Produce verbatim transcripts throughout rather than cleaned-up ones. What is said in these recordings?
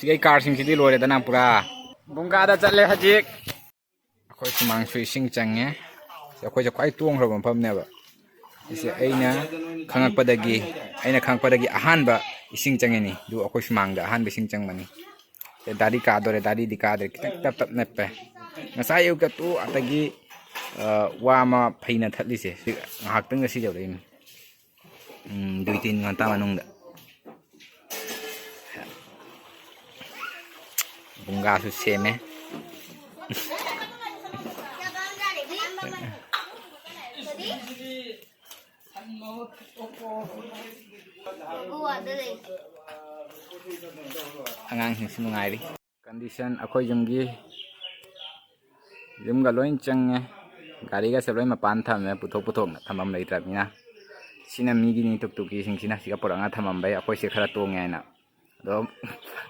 ꯁꯤꯒꯤ ꯀꯥꯔꯁꯤꯡꯁꯤꯗꯤ ꯂꯣꯏꯔꯦꯗꯅ ꯄꯨꯔꯥ꯫ ꯕꯨꯡꯒꯥꯗ ꯆꯠꯂꯦ ꯍꯧꯖꯤꯛ꯫ ꯑꯩꯈꯣꯏ ꯁꯨꯃꯥꯡꯁꯨ ꯏꯁꯤꯡ ꯆꯪꯉꯦ꯫ ꯁꯤ ꯑꯩꯈꯣꯏꯁꯦ ꯈ꯭ꯋꯥꯏ ꯇꯣꯡꯈ꯭ꯔꯕ ꯃꯐꯝꯅꯦꯕ꯫ ꯁꯤꯁꯦ ꯑꯩꯅ ꯈꯪꯉꯛꯄꯗꯒꯤ, ꯑꯩꯅ ꯈꯪꯉꯛꯄꯗꯒꯤ ꯑꯍꯥꯟꯕ ꯏꯁꯤꯡ ꯆꯪꯉꯤꯅꯤ꯫ ꯑꯗꯨ ꯑꯩꯈꯣꯏ ꯁꯨꯃꯥꯡꯗ ꯑꯍꯥꯟꯕ ꯏꯁꯤꯡ ꯆꯪꯕꯅꯤ꯫ ꯁꯦ ꯗꯥꯔꯤ ꯀꯥꯗꯣꯔꯦ, ꯗꯥꯔꯤꯗꯤ ꯀꯥꯗ꯭ꯔꯦ, ꯈꯤꯇꯪ ꯇꯞ ꯇꯞ ꯅꯞꯄꯦ꯫ ꯉꯁꯥꯏ ꯑꯌꯨꯛꯇ ꯇꯣꯛꯑꯗꯒꯤ, ꯑ, ꯋꯥ ꯑꯃ ꯐꯩꯅ ꯊꯠꯂꯤꯁꯦ꯫ ꯁꯤ ꯉꯥꯏꯍꯥꯛꯇꯪꯗ ꯁꯤ ꯌꯧꯔꯛꯏꯅꯤ꯫ ꯎꯝ, ꯗꯨꯏ ꯇꯤꯟ ꯉꯟꯇꯥ ꯃꯅꯨꯡꯗ꯫ ꯕꯨꯡꯒꯥꯁꯨ ꯁꯦꯝꯃꯦ꯫ ꯑꯉꯥꯡꯁꯤꯡꯁꯨ ꯅꯨꯡꯉꯥꯏꯔꯤ꯫ Condition ꯑꯩꯈꯣꯏ ꯌꯨꯝꯒꯤ, ꯌꯨꯝꯒ ꯂꯣꯏ ꯆꯪꯉꯦ꯫ ꯒꯥꯔꯤꯒꯁꯦ ꯂꯣꯏ ꯃꯄꯥꯟ ꯊꯝꯃꯦ, ꯄꯨꯊꯣꯛ ꯄꯨꯊꯣꯛꯅ ꯊꯝꯐꯝ ꯂꯩꯇ꯭ꯔꯕꯅꯤꯅ꯫ ꯁꯤꯅ ꯃꯤꯒꯤꯅꯤ, ꯇꯨꯛꯇꯨꯛꯀꯤꯁꯤꯡꯁꯤꯅ ꯁꯤꯒ ꯄꯨꯔꯛꯅ ꯊꯝꯃꯝꯕꯩ ꯑꯩꯈꯣꯏꯁꯦ ꯈꯔ ꯇꯣꯡꯉꯦ ꯍꯥꯏꯅ꯫ ꯑꯗꯣ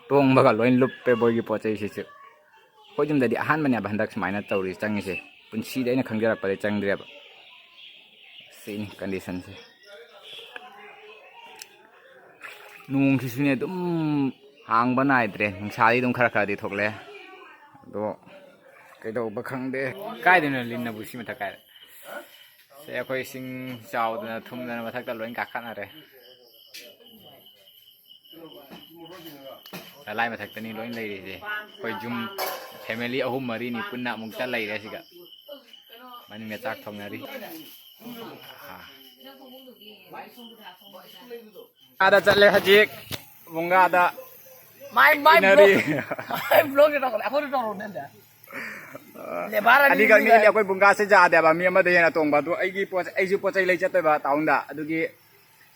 ꯇꯣꯡꯕꯒ ꯂꯣꯏ ꯂꯨꯞꯄꯦ ꯃꯣꯏꯒꯤ ꯄꯣꯠ ꯆꯩꯁꯤꯁꯨ꯫ ꯑꯩꯈꯣꯏ ꯌꯨꯝꯗꯗꯤ ꯑꯍꯥꯟꯕꯅꯦꯕ ꯍꯟꯗꯛ ꯁꯨꯃꯥꯏꯅ ꯇꯧꯔꯤ ꯆꯪꯉꯤꯁꯦ꯫ ꯄꯨꯟꯁꯤꯗ ꯑꯩꯅ ꯈꯪꯖꯔꯛꯄꯗꯒꯤ ꯆꯪꯗ꯭ꯔꯦꯕ꯫ ꯁꯤꯅꯤ condition ꯁꯦ꯫ ꯅꯣꯡꯁꯤꯁꯨꯅꯦ ꯑꯗꯨꯝ ꯍꯥꯡꯕ ꯅꯥꯏꯗ꯭ꯔꯦ꯫ ꯅꯨꯡꯁꯥꯗꯤ ꯑꯗꯨꯝ ꯈꯔ ꯈꯔꯗꯤ ꯊꯣꯛꯂꯛꯑꯦ꯫ ꯑꯗꯣ ꯀꯩꯗꯧꯕ ꯈꯪꯗꯦ꯫ ꯀꯥꯏꯗꯩꯅꯣ ꯂꯤꯟꯅꯕꯨ ꯁꯤ ꯃꯊꯛ ꯀꯥꯏꯗ? ꯁꯦ ꯑꯩꯈꯣꯏ ꯏꯁꯤꯡ ꯆꯥꯎꯗꯅ ꯊꯨꯝꯗꯅ ꯃꯊꯛꯇ ꯂꯣꯏ ꯀꯥꯈꯠꯅꯔꯦ꯫ ꯂꯥꯏ ꯃꯊꯛꯇꯅꯤ ꯂꯣꯏ ꯂꯩꯔꯤꯁꯦ꯫ ꯑꯩꯈꯣꯏ ꯌꯨꯝ family ꯑꯍꯨꯝ ꯃꯔꯤꯅꯤ ꯄꯨꯟꯅ ꯑꯃꯨꯛꯇ ꯂꯩꯔꯦ ꯁꯤꯒ꯫ ꯃꯅꯤꯡꯗ ꯆꯥꯛ ꯊꯣꯡꯅꯔꯤ꯫ ꯑꯥ꯫ ꯑꯥꯗ ꯆꯠꯂꯦ ꯍꯧꯖꯤꯛ꯫ ꯕꯨꯡꯒꯥꯗ ꯃꯥꯏ, ꯃꯥꯏ ꯏꯟꯅꯔꯤ꯫ Vlog, ꯃꯥꯏ vlog ꯇꯧꯔꯛꯀꯅꯤ꯫ ꯑꯩꯈꯣꯏꯗ ꯇꯧꯔꯛꯑꯣꯅꯦ ꯑꯗ꯫ Labour ꯑꯅꯤ ꯑꯅꯤꯈꯛ ꯂꯩ꯫ ꯑꯅꯤꯈꯛꯅꯤ ꯑꯩꯈꯣꯏ ꯕꯨꯡꯒꯥꯁꯦ ꯌꯥꯗꯦꯕ ꯃꯤ ꯑꯃꯗ ꯍꯦꯟꯅ ꯇꯣꯡꯕ꯫ ꯑꯗꯨ ꯑꯩꯒꯤ ꯄꯣꯠ, ꯑꯩꯁꯨ ꯄꯣꯠ ꯆꯩ ꯂꯩ ꯆꯠꯇꯣꯏꯕ town ꯗ꯫ ꯑꯗꯨꯒꯤ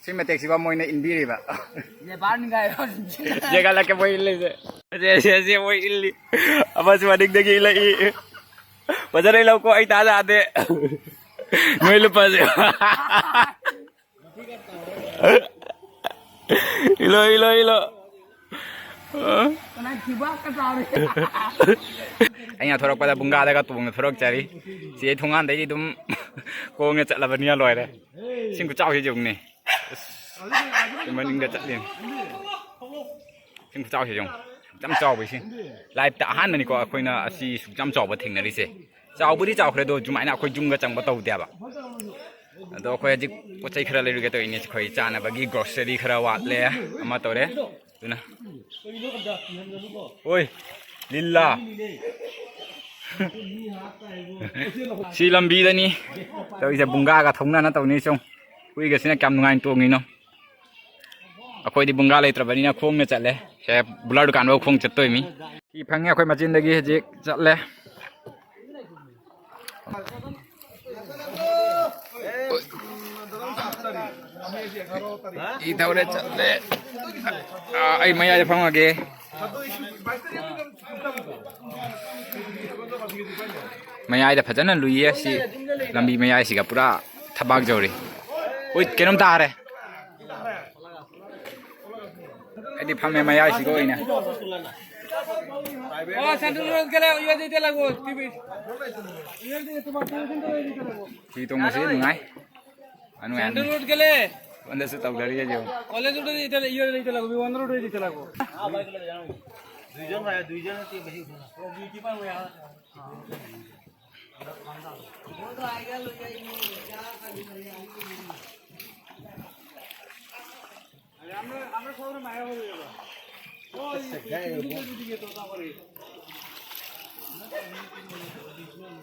ꯁꯤ ꯃꯇꯦꯛꯁꯤꯕ ꯃꯣꯏꯅ ꯏꯟꯕꯤꯔꯤꯕ꯫ Labour ꯅꯤ ꯀꯥꯏꯌꯣ꯫ ꯌꯦꯡꯍꯜꯂꯛꯀꯦ ꯃꯣꯏ ꯏꯜꯂꯤꯁꯦ꯫ ꯁꯦ, ꯁꯦ, ꯁꯦ, ꯃꯣꯏ ꯏꯜꯂꯤ꯫ ꯑꯃꯁꯨ ꯃꯅꯤꯡꯗꯒꯤ ꯏꯜꯂꯛꯏ꯫ ꯐꯖꯅ ꯏꯜꯂꯛꯎꯀꯣ, ꯑꯩ ꯇꯥ ꯇꯥꯗꯦ꯫ ꯅꯣꯏ ꯂꯨꯞꯄꯁꯦ꯫ ꯏꯜꯂꯣ, ꯏꯜꯂꯣ, ꯏꯜꯂꯣ꯫ ꯑꯩꯅ ꯊꯣꯔꯛꯄꯗ ꯕꯨꯡꯒꯥꯗꯒ ꯇꯣꯡꯅ ꯊꯣꯔꯛꯆꯔꯤ꯫ ꯁꯤ ꯑꯩ ꯊꯣꯡꯒꯥꯟꯗꯒꯤ ꯑꯗꯨꯝ ꯈꯣꯡꯅ ꯆꯠꯂꯕꯅꯤꯅ ꯂꯣꯏꯔꯦ꯫ ꯏꯁꯤꯡ ꯈꯨꯆꯥꯎꯁꯤ ꯌꯦꯡꯉꯨꯅꯦ꯫ ꯑꯁ, ꯁꯤ ꯃꯅꯤꯡꯗ ꯆꯠꯂꯤꯅꯤ꯫ ꯏꯁꯤꯡ ꯈꯨꯆꯥꯎꯁꯤ ꯌꯦꯡꯉꯨ꯫ ꯌꯥꯝ ꯆꯥꯎꯕ ꯏꯁꯤꯡ꯫ ꯂꯥꯏꯐꯇ ꯑꯍꯥꯟꯕꯅꯤꯀꯣ ꯑꯩꯈꯣꯏꯅ ꯑꯁꯤ ꯁꯨꯛ ꯌꯥꯝ ꯆꯥꯎꯕ ꯊꯦꯡꯅꯔꯤꯁꯦ꯫ ꯆꯥꯎꯕꯨꯗꯤ ꯆꯥꯎꯈ꯭ꯔꯦ, ꯑꯗꯣ ꯁꯨꯃꯥꯏꯅ ꯑꯩꯈꯣꯏ ꯌꯨꯝꯒ ꯆꯪꯕ ꯇꯧꯗꯦꯕ꯫ ꯑꯗꯣ ꯑꯩꯈꯣꯏ ꯍꯧꯖꯤꯛ ꯄꯣꯠ ꯆꯩ ꯈꯔ ꯂꯩꯔꯨꯒꯦ ꯇꯧꯔꯤꯅꯦ꯫ ꯑꯩꯈꯣꯏ ꯆꯥꯅꯕꯒꯤ ꯒ꯭ꯔꯣꯁꯔꯤ ꯈꯔ ꯋꯥꯠꯂꯦ, ꯑꯃ ꯇꯧꯔꯦ꯫ ꯑꯗꯨꯅ, ꯑꯣꯏ, ꯂꯤꯜꯂꯥ꯫ ꯁꯤ ꯂꯝꯕꯤꯗꯅꯤ ꯇꯧꯔꯤꯁꯦ, ꯕꯨꯡꯒꯥꯒ ꯊꯧꯅꯅ ꯇꯧꯅꯤ꯫ ꯁꯨꯝ ꯍꯨꯏꯒꯁꯤꯅ ꯀꯌꯥꯝ ꯅꯨꯡꯉꯥꯏꯅ ꯇꯣꯡꯉꯤꯅꯣ꯫ ꯑꯩꯈꯣꯏꯗꯤ ꯕꯨꯡꯒꯥ ꯂꯩꯇ꯭ꯔꯕꯅꯤꯅ ꯈꯣꯡꯅ ꯆꯠꯂꯦ꯫ ꯁꯦ, ꯕꯨꯂꯔ ꯗꯨꯀꯥꯟꯐꯥꯎ ꯈꯣꯡ ꯆꯠꯇꯣꯏꯃꯤ꯫ ꯁꯤ ꯐꯪꯉꯦ ꯑꯩꯈꯣꯏ ꯃꯆꯤꯟꯗꯒꯤ ꯍꯧꯖꯤꯛ ꯆꯠꯂꯦ꯫ ꯏ ꯊꯧꯔꯦ ꯆꯠꯂꯦ꯫ ꯑꯥ, ꯑꯩ ꯃꯌꯥꯏꯗ ꯐꯝꯃꯒꯦ꯫ ꯃꯌꯥꯏꯗ ꯐꯖꯅ ꯂꯨꯏꯌꯦ ꯁꯤ ꯂꯝꯕꯤ ꯃꯌꯥꯏꯁꯤꯒ ꯄꯨꯔꯥ ꯊꯕꯥꯛ ꯌꯧꯔꯤ꯫ ꯎꯏ, ꯀꯩꯅꯣꯝ ꯇꯥꯔꯦ꯫ ꯑꯩꯗꯤ ꯐꯝꯃꯦ ꯃꯌꯥꯏꯁꯤꯒ ꯑꯣꯏꯅ꯫ ও, সেন্ট্রাল রোড গেলে ইয়ে দিতে লাগবো, টিভি। ইয়ে দিতে, তোমার টিভি সেন্টার দিতে লাগবো। হি ꯇꯣꯡꯕꯁꯤ ꯅꯨꯡꯉꯥꯏ꯫ ꯅꯨꯡꯉꯥꯏ꯫ ꯁꯦꯟꯇ꯭ꯔꯦꯜ ꯔꯣꯗ ꯒꯦꯂꯦ꯫ ꯁꯣꯝꯗꯁꯨ ꯇꯧꯗꯔꯤ ꯍꯧꯖꯤꯛ꯫ ꯀলেজ ৰোড দিতে, ইয়ে দিতে লাগবো, বিমানবন্দর রোড দিতে লাগবো। দুইজন ভাই, দুইজন আছে, বেশি উঠো না।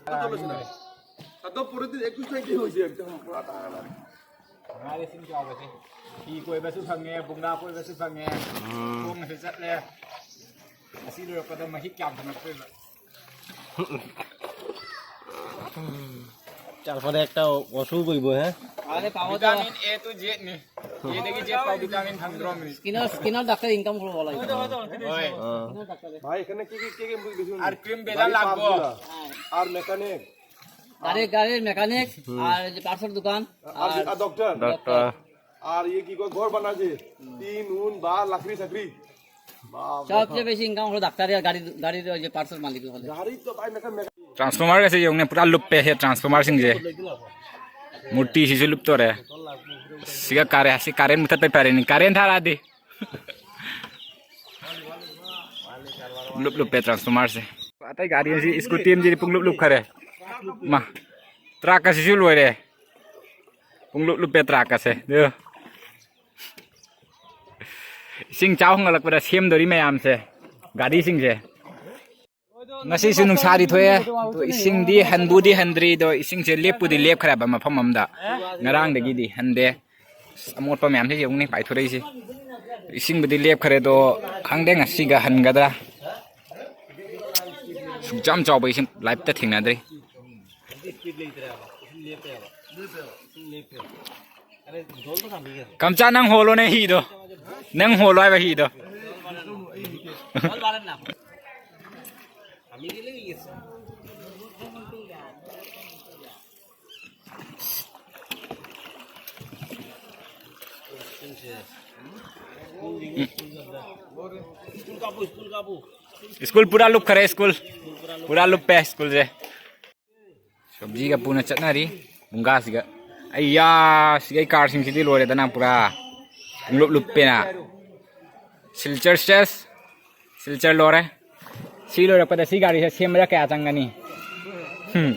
ꯆꯠꯂꯁꯤꯅ꯫ ꯑꯗꯣ ꯄꯨꯔꯗꯤ ꯑꯦꯀꯨꯏꯁ ꯇꯥꯏꯗꯤ ꯍꯧꯖꯤꯛ ꯑꯦꯛꯗꯝ ꯄꯨꯔꯥ ꯇꯥꯔꯦ꯫ ꯉꯥꯏꯔꯦ ꯁꯤꯡ ꯆꯥꯎꯕꯁꯦ꯫ ꯍꯤ ꯀꯣꯏꯕꯁꯨ ꯐꯪꯉꯦ, ꯕꯨꯡꯒꯥ ꯀꯣꯏꯕꯁꯨ ꯐꯪꯉꯦ, ꯎꯝ꯫ ꯈꯣꯡꯅꯁꯨ ꯆꯠꯂꯦ꯫ ꯑꯁꯤ ꯂꯣꯏꯔꯛꯄꯗ ꯃꯍꯤꯛ ꯀꯌꯥꯝ ꯐꯪꯉꯛꯇꯣꯏꯕ? তারপরে একটা ওষুধ অইব, হ্যাঁ? আরে পাওয়া যায়। ভিটামিন এ টু জেড নি। এ থেকে জেড পাও ভিটামিন ꯐꯪꯗ꯭ꯔꯣ? স্কিনার, স্কিনার ডাক্তার ইনকাম করবো বলা যায়। হ্যাঁ। Skinner doctor. ভাই, এখানে কি কি, কি কি বেশি? আর ক্রিম বেজার লাগবো। আর মেকানিক। গাড়ি, গাড়ির মেকানিক, আর এই যে পার্টসের দোকান, আর আর ডক্টর। ডক্টর। আর ইয়ে কি কয়, ঘর বানাছে, টিন, উন, বা লাকড়ি, সাকড়ি। বাপ রে। সবচেয়ে বেশি ইনকাম হলো ডাক্তারি আর গাড়ি, গাড়ির ওই যে পার্টসের মালিক হলে। গাড়ি তো ভাই মেকা-, মেকা-, ট্ৰান্সফৰ্মাৰ আছে, ꯌꯦꯡꯉꯨꯅꯦ, ꯄꯨꯔꯥ ꯂꯨꯞꯄꯦ ꯁꯦ ꯇ꯭ꯔꯥꯟꯁꯐꯣꯔꯃꯔꯁꯤꯡꯁꯦ꯫ ꯃꯨꯔꯇꯤꯁꯤꯁꯨ ꯂꯨꯞꯇꯣꯔꯦ꯫ ꯁꯤꯒ ꯀꯥꯔꯦ, ꯑꯁꯤ ꯀꯥꯔꯦꯟ ꯃꯨꯊꯠꯄꯩ ꯐꯔꯦꯅꯦ, ꯀꯥꯔꯦꯟ ꯊꯥꯔꯛꯑꯗꯤ꯫ ꯄꯨꯡꯂꯨꯞ ꯂꯨꯞꯄꯦ ꯇ꯭ꯔꯥꯟꯁꯐꯣꯔꯃꯔꯁꯦ꯫ ꯑꯇꯩ ꯒꯥꯔꯤ ꯑꯁꯤ, ꯁ꯭ꯀꯨꯇꯤ ꯑꯃꯁꯤꯗꯤ ꯄꯨꯡꯂꯨꯞ ꯂꯨꯞꯈꯔꯦ꯫ ꯃꯥ, ꯇ꯭ꯔꯥꯛꯀꯁꯤꯁꯨ ꯂꯣꯏꯔꯦ꯫ ꯄꯨꯡꯂꯨꯞ ꯂꯨꯞꯄꯦ ꯇ꯭ꯔꯥꯛꯀꯁꯦ꯫ ꯑꯗꯨ ꯏꯁꯤꯡ ꯆꯥꯎ ꯍꯦꯟꯒꯠꯂꯛꯄꯗ ꯁꯦꯝꯗꯣꯔꯤ ꯃꯌꯥꯝꯁꯦ, ꯒꯥꯔꯤꯁꯤꯡꯁꯦ꯫ ꯉꯁꯤꯁꯨ ꯅꯨꯡꯁꯥꯗꯤ ꯊꯣꯛꯑꯦ, ꯑꯗꯣ ꯏꯁꯤꯡꯗꯤ ꯍꯟꯕꯨꯗꯤ ꯍꯟꯗ꯭ꯔꯤ, ꯑꯗꯣ ꯏꯁꯤꯡꯁꯦ ꯂꯦꯞꯄꯨꯗꯤ ꯂꯦꯞꯈ꯭ꯔꯦꯕ ꯃꯐꯝ ꯑꯃꯗ꯫ ꯉꯔꯥꯡꯗꯒꯤꯗꯤ ꯍꯟꯗꯦ꯫ ꯑꯁ, ꯑꯃꯣꯠꯄ ꯃꯌꯥꯝꯁꯦ ꯌꯦꯡꯉꯨꯅꯦ ꯄꯥꯏꯊꯣꯔꯛꯏꯁꯦ꯫ ꯏꯁꯤꯡꯕꯨꯗꯤ ꯂꯦꯞꯈ꯭ꯔꯦ, ꯑꯗꯣ ꯈꯪꯗꯦ ꯉꯁꯤꯒ ꯍꯟꯒꯗ꯭ꯔꯥ꯫ ꯁꯨꯛ ꯌꯥꯝ ꯆꯥꯎꯕ ꯏꯁꯤꯡ ꯂꯥꯏꯐꯇ ꯊꯦꯡꯅꯗ꯭ꯔꯤ꯫ ꯀꯝꯆꯥ, ꯅꯪ ꯍꯣꯜꯂꯣ, ꯅꯪ ꯍꯤꯗꯣ, ꯅꯪ ꯍꯣꯜꯂꯣ ꯍꯥꯏꯕ ꯍꯤꯗꯣ꯫ ꯁ꯭ꯀꯨꯜ ꯄꯨꯔꯥ ꯂꯨꯞꯈꯔꯦ, ꯁ꯭ꯀꯨꯜ ꯄꯨꯔꯥ ꯂꯨꯞꯄꯦ ꯁ꯭ꯀꯨꯜꯁꯦ꯫ ꯁꯕꯖꯤꯒ ꯄꯨꯅ ꯆꯠꯅꯔꯤ ꯕꯨꯡꯒꯥꯁꯤꯒ꯫ ꯑꯩ ꯌꯥ, ꯁꯤꯒꯩ ꯀꯥꯔꯁꯤꯡꯁꯤꯗꯤ ꯂꯣꯏꯔꯦꯗꯅ ꯄꯨꯔꯥ ꯄꯨꯡꯂꯨꯞ ꯂꯨꯞꯄꯦꯅ꯫ ꯁꯤꯜꯆꯔ ꯁꯦꯁ, ꯁꯤꯜꯆꯔ ꯂꯣꯏꯔꯦ꯫ ꯁꯤ ꯂꯣꯏꯔꯛꯄꯗ ꯁꯤ ꯒꯥꯔꯤꯁꯦ ꯁꯦꯝꯕꯗ ꯀꯌꯥ ꯆꯪꯒꯅꯤ? ꯍꯨꯝ꯫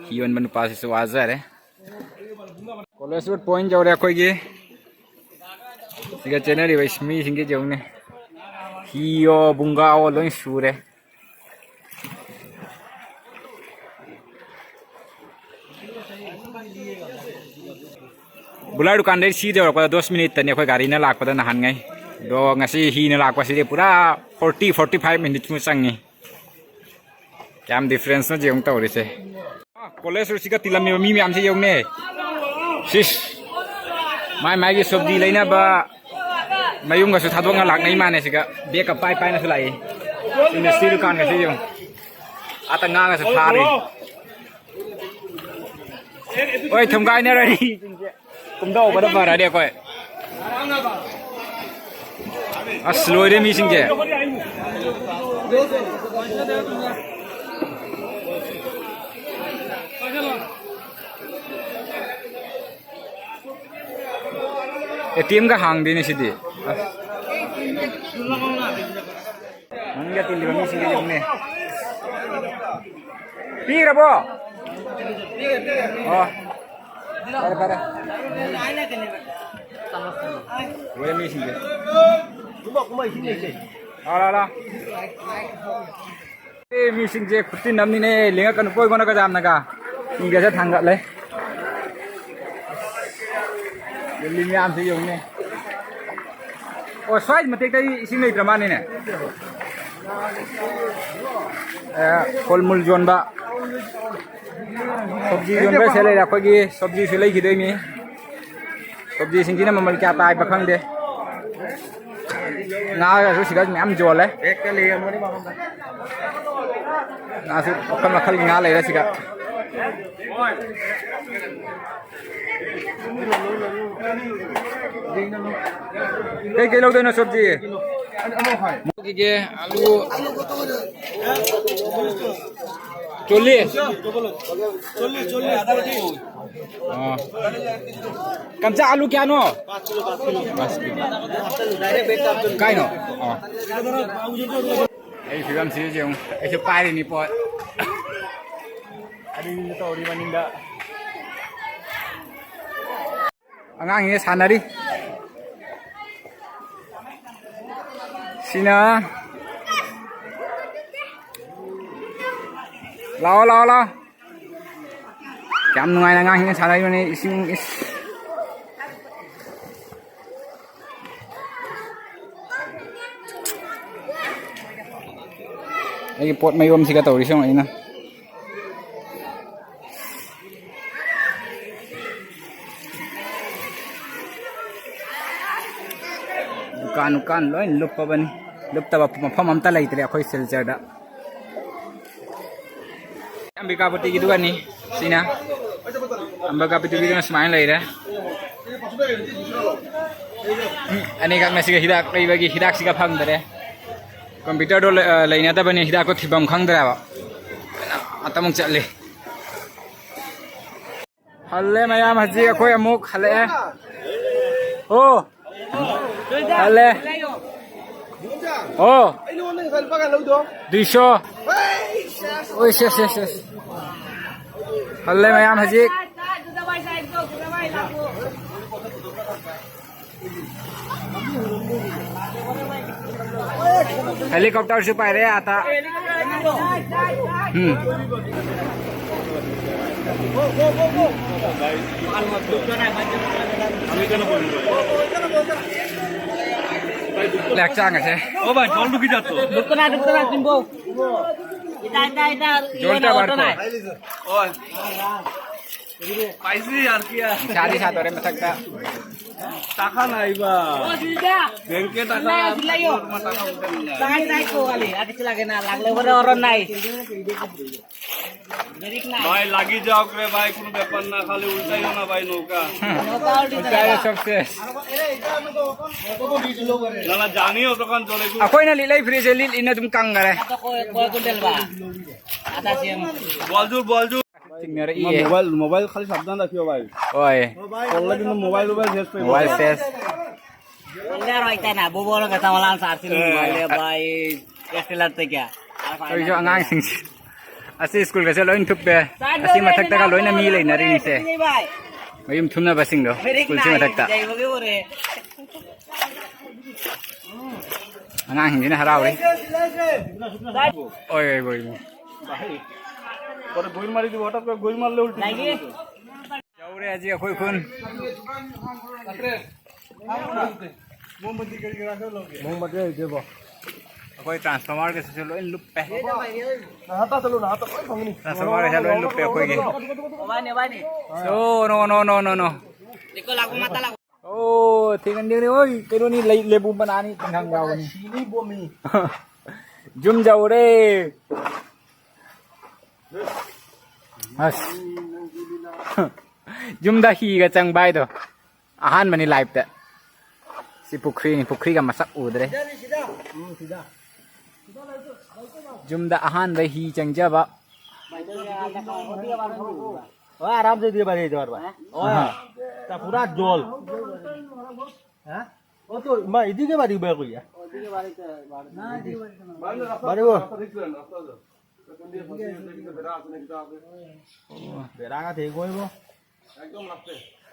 ꯍꯤ ꯌꯣꯟꯕ ꯅꯨꯄꯥꯁꯤꯁꯨ ꯋꯥꯖꯔꯦ꯫ ꯀꯣꯂꯦꯖ ꯔꯣꯗ ꯄꯣꯏꯟ ꯌꯧꯔꯦ ꯑꯩꯈꯣꯏꯒꯤ꯫ ꯁꯤꯒ ꯆꯦꯟꯅꯔꯤꯕ ꯃꯤꯁꯤꯡꯁꯦ ꯌꯦꯡꯉꯨꯅꯦ꯫ ꯍꯤꯌꯣ, ꯕꯨꯡꯒꯥꯋꯣ ꯂꯣꯏ ꯁꯨꯔꯦ꯫ ꯕꯨꯂꯥ ꯗꯨꯀꯥꯟꯗꯩ ꯁꯤꯗ ꯌꯧꯔꯛꯄꯗ ꯗꯣꯁ ꯃꯤꯅꯤꯠꯇꯅꯤ ꯑꯩꯈꯣꯏ ꯒꯥꯔꯤꯅ ꯂꯥꯛꯄꯗ ꯅꯍꯥꯟꯉꯩ꯫ ꯑꯗꯣ ꯉꯁꯤ ꯍꯤꯅ ꯂꯥꯛꯄꯁꯤꯗꯤ ꯄꯨꯔꯥ ꯐꯣꯔꯇꯤ, ꯐꯣꯔꯇꯤ ꯐꯥꯏꯚ ꯃꯤꯅꯤꯠꯃꯨꯛ ꯆꯪꯉꯤ꯫ ꯀꯌꯥꯝ ꯗꯤꯐ꯭ꯔꯦꯟꯁꯅꯣ ꯌꯦꯡꯉꯨ ꯇꯧꯔꯤꯁꯦ꯫ ꯀꯣꯂꯦꯖ ꯔꯣꯗꯁꯤꯒ ꯇꯤꯜꯂꯝꯃꯤꯕ ꯃꯤ ꯃꯌꯥꯝꯁꯦ ꯌꯦꯡꯉꯨꯅꯦ꯫ ꯁꯤꯁ꯫ ꯃꯥꯏ ꯃꯥꯏꯒꯤ ꯁꯣꯞꯗꯤ ꯂꯩꯅꯕ ꯃꯌꯨꯝꯒꯁꯨ ꯊꯥꯗꯣꯛꯅ ꯂꯥꯛꯅꯩ ꯃꯥꯅꯦ ꯁꯤꯒ꯫ ꯕꯦꯒꯀ ꯄꯥꯏ ꯄꯥꯏꯅꯁꯨ ꯂꯥꯛꯏ꯫ ꯏꯟꯗꯁꯇ꯭ꯔꯤ ꯗꯨꯀꯥꯟꯒꯁꯦ ꯌꯦꯡꯉꯨ꯫ ꯑꯥꯇ ꯉꯥꯒꯁꯨ ꯐꯥꯔꯤ꯫ ꯍꯣꯏ, ꯊꯨꯝꯒꯥꯏꯅꯔꯅꯤ꯫ ꯀꯨꯝꯊꯍꯧꯕꯅ ꯐꯔꯅꯤ ꯑꯩꯈꯣꯏ꯫ ꯑꯁ, ꯂꯣꯏꯔꯦ ꯃꯤꯁꯤꯡꯁꯦ꯫ ꯑꯦ ꯇꯤ ꯑꯦꯝꯒ ꯍꯥꯡꯗꯦꯅꯦ ꯁꯤꯗꯤ꯫ ꯑꯁ꯫ ꯃꯅꯨꯡꯗ ꯇꯤꯜꯂꯤꯕ ꯃꯤꯁꯤꯡꯗꯣ ꯌꯦꯡꯉꯨꯅꯦ꯫ ꯄꯤꯈ꯭ꯔꯕꯣ? ꯑꯣ꯫ ꯐꯔꯦ, ꯐꯔꯦ꯫ ꯂꯣꯏꯔꯦ ꯃꯤꯁꯤꯡꯁꯦ꯫ ꯂꯥꯎ, ꯂꯥꯎ, ꯂꯥꯎ꯫ ꯑꯦ, ꯃꯤꯁꯤꯡꯁꯦ ꯈꯨꯠꯆꯤꯟ ꯑꯃꯅꯤꯅꯦ, ꯂꯦꯡꯉꯛꯀꯅꯨꯀꯣ ꯑꯩꯉꯣꯟꯗꯒ ꯌꯥꯝꯅꯒ꯫ ꯃꯤꯒꯁꯦ ꯊꯥꯡꯒꯠꯂꯦ꯫ ꯂꯤꯂꯤ ꯃꯌꯥꯝꯁꯦ ꯌꯦꯡꯉꯨꯅꯦ꯫ ꯑꯣ, ꯁ꯭ꯋꯥꯏ ꯃꯇꯦꯛꯇꯗꯤ ꯏꯁꯤꯡ ꯂꯩꯇ꯭ꯔ ꯃꯥꯜꯂꯤꯅꯦ꯫ ꯑꯦ, ꯐꯣꯜ ꯃꯨꯜ ꯌꯣꯟꯕ꯫ ꯁꯣꯕꯖꯤ ꯌꯣꯟꯕꯁꯦ ꯂꯩꯔꯦ, ꯑꯩꯈꯣꯏꯒꯤ ꯁꯣꯕꯖꯤꯁꯨ ꯂꯩꯈꯤꯗꯣꯏꯅꯤ꯫ ꯁꯣꯕꯖꯤꯁꯤꯡꯁꯤꯅ ꯃꯃꯜ ꯀꯌꯥ ꯇꯥꯏꯕ ꯈꯪꯗꯦ꯫ ꯉꯥꯒꯁꯨ ꯁꯤꯗ ꯃꯌꯥꯝ ꯌꯣꯜꯂꯦ꯫ ꯉꯥꯁꯨ ꯃꯈꯜ ꯃꯈꯜꯒꯤ ꯉꯥ ꯂꯩꯔꯦ ꯁꯤꯗ꯫ ꯀꯩ ꯀꯩ ꯂꯧꯗꯣꯏꯅꯣ ꯁꯣꯕꯖꯤ? ꯂꯧꯈꯤꯒꯦ, ꯑꯂꯨ ꯆꯣꯜꯂꯤꯁ꯫ ꯑꯣ꯫ ꯀꯝꯆꯥ, ꯑꯂꯨ ꯀꯌꯥꯅꯣ? ꯄꯥꯁ ꯀꯤꯂꯣ꯫ ꯀꯥꯏꯅꯣ? ꯑꯣ꯫ ꯑꯩ ꯐꯤꯕꯝꯁꯤꯗ ꯌꯦꯡꯉꯨ꯫ ꯑꯩꯁꯨ ꯄꯥꯏꯔꯤꯅꯤ ꯄꯣꯠ꯫ ꯑꯗꯨꯅꯤ ꯇꯧꯔꯤ ꯃꯅꯤꯡꯗ꯫ ꯑꯉꯥꯡꯁꯤꯡꯁꯦ ꯁꯥꯟꯅꯔꯤ꯫ ꯁꯤꯅ, ꯂꯥꯛꯑꯣ, ꯂꯥꯛꯑꯣ, ꯂꯥꯛꯑꯣ꯫ ꯌꯥꯝ ꯅꯨꯡꯉꯥꯏꯅ ꯑꯉꯥꯡꯁꯤꯡꯅ ꯁꯥꯟꯅꯔꯤꯕꯅꯤ꯫ ꯏꯁꯤꯡ, ꯏꯁ꯫ ꯑꯩꯒꯤ ꯄꯣꯠ ꯃꯌꯣꯝꯁꯤꯒ ꯇꯧꯔꯤꯁꯦ ꯌꯦꯡꯉꯣ ꯑꯩꯅ꯫ ꯗꯨꯀꯥꯟ ꯅꯨꯀꯥꯟ ꯂꯣꯏ ꯂꯨꯞꯄꯕꯅꯤ꯫ ꯂꯨꯞꯇꯕ ꯃꯐꯝ ꯑꯝꯇ ꯂꯩꯇ꯭ꯔꯦ ꯑꯩꯈꯣꯏ ꯁꯤꯜꯆꯔꯗ꯫ ꯑꯝꯕꯤꯀꯥꯄꯇꯤꯒꯤꯗꯨꯒꯅꯤ꯫ ꯁꯤꯅ ꯑꯝꯕꯤꯀꯥꯄꯇꯤꯒꯤꯗꯨꯅ ꯁꯨꯃꯥꯏꯅ ꯂꯩꯔꯦ꯫ ꯃꯤ ꯑꯅꯤꯈꯛꯅ ꯁꯤꯒ ꯍꯤꯗꯥꯛ ꯂꯩꯕꯒꯤ ꯍꯤꯗꯥꯛꯁꯤꯒ ꯐꯪꯗꯔꯦ꯫ ꯀꯝꯄ꯭ꯌꯨꯇꯔꯗꯣ ꯂꯩ-, ꯑ, ꯂꯩꯅꯗꯕꯅꯤ, ꯍꯤꯗꯥꯛꯇꯣ ꯊꯤꯐꯝ ꯈꯪꯗ꯭ꯔꯦꯕ꯫ ꯑꯃꯨꯛ ꯆꯠꯂꯤ꯫ ꯍꯜꯂꯦ ꯃꯌꯥꯝ, ꯍꯧꯖꯤꯛ ꯑꯩꯈꯣꯏ ꯑꯃꯨꯛ ꯍꯜꯂꯛꯑꯦ꯫ ꯑꯣ, ꯍꯜꯂꯦ꯫ ꯑꯣ, ꯑꯩ ꯅꯉꯣꯟꯗ ꯉꯁꯥꯏ ꯂꯨꯄꯥ ꯀꯌꯥ ꯂꯧꯗꯣ? ꯗꯨꯏꯁꯣ꯫ ꯍꯩ, ꯁꯦꯁ꯫ ꯑꯣꯏ, ꯁꯦꯁ, ꯁꯦꯁ, ꯁꯦꯁ꯫ ꯍꯜꯂꯦ ꯃꯌꯥꯝ ꯍꯧꯖꯤꯛ꯫ ꯍꯦꯂꯤꯀꯣꯞꯇꯔꯁꯨ ꯄꯥꯏꯔꯦ ꯑꯥꯗ꯫ ꯎꯝ꯫ ꯂꯩ ꯍꯛꯆꯥꯡ ꯑꯁꯦ꯫ ও ভাই, জল ঢুকি যাচ্ছে। ঢুকতো না, ঢুকতো না, চিনবো। এটা, এটা, এটা, ইয়ে জলটা না, বার অটো কর। না। ও। পাইছি আর কি আর। ꯏꯁꯥꯗꯤ ꯁꯥꯗꯣꯔꯦ ꯃꯊꯛꯇ꯫ ꯇꯥꯈꯥ ꯅꯥꯏꯕ꯫ ꯕꯦꯡꯀꯦ ꯇꯥꯈꯥ ꯅꯥꯏ, ꯁꯤ ꯂꯩꯌꯣ꯫ ꯇꯥꯈꯥ ꯎꯗꯅ꯫ ꯇꯥꯏ, ꯇꯥꯏ, ꯀꯣ, ꯋꯥꯂꯤ꯫ ꯂꯥꯛꯂꯦ, ꯕꯔ, ꯑꯣꯔ, ꯅꯥꯏ꯫ ꯕꯦꯔꯤꯛ ꯅꯥꯏ꯫ ভাই, লাগি যাওক রে ভাই, কোনো ব্যাপার না, খালি উল্টাইও না ভাই নৌকা। নৌকা উল্টি ꯎꯜꯇꯥꯏ যাবে। ꯁꯛꯁꯦꯁ꯫ না, না, জানিও তখন চলে গো। ꯑꯩꯈꯣꯏꯅ ꯂꯤꯠꯂꯛꯏ ꯐꯨꯔꯤꯠꯁꯦ ꯂꯤꯠꯂꯤꯅ ꯑꯗꯨꯝ ꯀꯪꯈꯔꯦ꯫ ꯑꯗꯣ ꯀꯣꯏ, ꯀꯣꯏ ꯀꯨꯟꯇꯜ ꯕ? ꯑꯗ ꯁꯦꯝ꯫ বলজুর, বলজুর꯫ ꯆꯤꯡꯅꯔꯛꯏꯌꯦ꯫ মোবাইল, মোবাইল খালি সাবধান রাখিও ভাই। ꯍꯣꯏ꯫ ꯄড়লে কিন্তু মোবাইল, মোবাইল শেষ পেয়ে মোবাইল যাবে। শেষ꯫ ꯄꯜꯂꯦ ꯔꯣꯏꯇꯅ, ꯕꯣꯕꯣꯅ ꯀꯇ ꯃꯂꯥꯡ ꯁꯥꯔꯁꯤꯅ ꯑꯦ꯫ ꯅꯨꯡꯉꯥꯏꯂꯦ ꯚꯥꯏ꯫ ꯑꯩꯈꯣꯏꯁꯨ ꯑꯉꯥꯡꯁꯤꯡꯁꯤ ꯑꯁꯤ ꯁ꯭ꯀꯨꯜꯒꯁꯦ ꯂꯣꯏ ꯊꯨꯞꯄꯦ꯫ ꯑꯁꯤ ꯃꯊꯛꯇꯒ ꯂꯣꯏꯅ ꯃꯤ ꯂꯩꯅꯔꯤꯅꯤꯁꯦ꯫ ꯃꯌꯨꯝ ꯊꯨꯝꯅꯕꯁꯤꯡꯗꯣ ꯁ꯭ꯀꯨꯜꯁꯤ ꯃꯊꯛꯇ꯫ ꯑꯉꯥꯡꯁꯤꯡꯁꯤꯅ ꯍꯔꯥꯎꯔꯤ꯫ ꯑꯣꯏ, ꯑꯣꯏ, ꯑꯣꯏ꯫ পরে গুইল মারি দিব, হঠাৎ করে গুইল মারলে উল্টে যাবে। ꯌꯧꯔꯦ ꯍꯧꯖꯤꯛ ꯑꯩꯈꯣꯏ ꯈꯨꯟ꯫ ꯃꯣꯝꯕꯇꯤ ꯀꯔꯤ ꯀꯔꯥ ꯈꯔ ꯂꯧꯒꯦ? ꯃꯣꯝꯕꯇꯤ ꯂꯩꯇꯦꯕꯣ꯫ ꯑꯩꯈꯣꯏ ꯇ꯭ꯔꯥꯟꯁꯐꯣꯔꯃꯔꯒꯁꯤꯁꯨ ꯂꯣꯏ ꯂꯨꯞꯄꯦ꯫ ꯅꯍꯥꯛꯇ ꯆꯠꯂꯨ, ꯅꯍꯥꯛꯇ ꯂꯣꯏ ꯐꯪꯒꯅꯤ꯫ ꯇ꯭ꯔꯥꯟꯁꯐꯣꯔꯃꯔꯒꯁꯦ ꯂꯣꯏ ꯂꯨꯞꯄꯦ ꯑꯩꯈꯣꯏꯒꯤ꯫ ꯅꯣ, ꯅꯣ, ꯅꯣ, ꯅꯣ, ꯅꯣ꯫ ꯑꯣ, ꯊꯦꯡꯒꯟꯗꯦꯅꯦ, ꯑꯣꯏ, ꯀꯩꯅꯣꯅꯤ, ꯂꯩ, ꯂꯦꯕꯨ ꯃꯅꯥꯅꯤ, ꯇꯤꯡꯈꯪ ꯌꯥꯎꯕꯅꯤ꯫ ꯁꯤꯅꯤ ꯕꯣꯃꯤ꯫ ꯌꯨꯝ ꯌꯧꯔꯦ꯫ ꯑꯁ꯫ ꯌꯨꯝꯗ ꯍꯤꯒ ꯆꯪꯕ ꯍꯥꯏꯗꯣ꯫ ꯑꯍꯥꯟꯕꯅꯤ ꯂꯥꯏꯐꯇ꯫ ꯁꯤ ꯄꯨꯈ꯭ꯔꯤꯅꯤ, ꯄꯨꯈ꯭ꯔꯤꯒ ꯃꯁꯛ ꯎꯗ꯭ꯔꯦ꯫ ꯌꯨꯝꯗ ꯑꯍꯥꯟꯕ ꯍꯤ ꯆꯪꯖꯕ꯫ ꯍꯣꯏ, ꯑꯥꯔꯥꯝ ꯁꯦ ꯗꯤꯌꯦ ꯚꯥꯏ, ꯏꯗꯣ ꯚꯥꯏ꯫ ꯑꯍꯥ꯫ ꯄꯨꯔꯥ ꯖꯣꯜ꯫ হ্যাঁ? ও তো, মা, এদিকে বাড়ি বের করিয়া। বাড়ি ও। বেড়া গাছ এই করবো।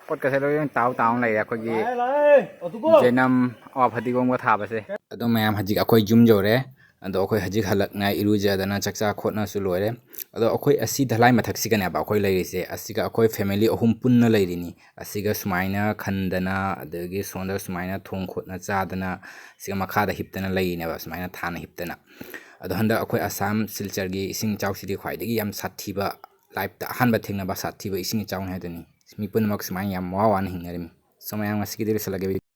ꯄꯣꯠꯀꯁꯦ ꯂꯣꯏ ꯇꯥꯎ ꯇꯥꯎꯅ ꯂꯩꯔꯦ ꯑꯩꯈꯣꯏꯒꯤ ꯂꯥꯛꯑꯦ, ꯂꯥꯛꯑꯦ꯫ ꯑꯣ, ꯇꯨꯀꯣ꯫ ꯖꯦꯅꯝ ꯑꯋꯥ ꯐꯗꯤꯒꯣꯝꯒ ꯊꯥꯕꯁꯦ꯫ ꯑꯗꯣ ꯃꯌꯥꯝ, ꯍꯧꯖꯤꯛ ꯑꯩꯈꯣꯏ ꯌꯨꯝ ꯌꯧꯔꯦ꯫ ꯑꯗꯣ ꯑꯩꯈꯣꯏ ꯍꯧꯖꯤꯛ ꯍꯜꯂꯛꯅ ꯏꯔꯨꯖꯗꯅ ꯆꯥꯛꯆꯥ ꯈꯣꯠꯅꯁꯨ ꯂꯣꯏꯔꯦ꯫ ꯑꯗꯣ ꯑꯩꯈꯣꯏ ꯑꯁꯤ ꯙꯂꯥꯏ ꯃꯊꯛꯁꯤꯒꯅꯦꯕ ꯑꯩꯈꯣꯏ ꯂꯩꯔꯤꯁꯦ꯫ ꯑꯁꯤꯒ ꯑꯩꯈꯣꯏ family ꯑꯍꯨꯝ ꯄꯨꯟꯅ ꯂꯩꯔꯤꯅꯤ꯫ ꯑꯁꯤꯒ ꯁꯨꯃꯥꯏꯅ ꯈꯟꯗꯅ, ꯑꯗꯒꯤ ꯁꯣꯝꯗ ꯁꯨꯃꯥꯏꯅ ꯊꯣꯡ ꯈꯣꯠꯅ ꯆꯥꯗꯅ, ꯁꯤꯒ ꯃꯈꯥꯗ ꯍꯤꯞꯇꯅ ꯂꯩꯔꯤꯅꯦꯕ, ꯁꯨꯃꯥꯏꯅ ꯊꯥꯅ ꯍꯤꯞꯇꯅ꯫ ꯑꯗꯣ ꯍꯟꯗꯛ ꯑꯩꯈꯣꯏ ꯑꯁꯥꯝ ꯁꯤꯜꯆꯔꯒꯤ ꯏꯁꯤꯡ ꯏꯆꯥꯎꯁꯤꯗꯤ ꯈ꯭ꯋꯥꯏꯗꯒꯤ ꯌꯥꯝ ꯁꯥꯊꯤꯕ, lifeꯇ ꯑꯍꯥꯟꯕ ꯊꯦꯡꯅꯕ ꯁꯥꯊꯤꯕ ꯏꯁꯤꯡ ꯏꯆꯥꯎꯅꯤ ꯍꯥꯏꯗꯨꯅꯤ꯫ ꯃꯤ ꯄꯨꯝꯅꯃꯛ ꯁꯨꯃꯥꯏꯅ ꯌꯥꯝ ꯋꯥ ꯋꯥꯅ ꯍꯤꯡꯅꯔꯤꯃꯤ꯫ So ꯃꯌꯥꯝ, ꯉꯁꯤꯒꯤꯗꯤ ꯂꯣꯏꯁꯤꯜꯂꯒꯦ꯫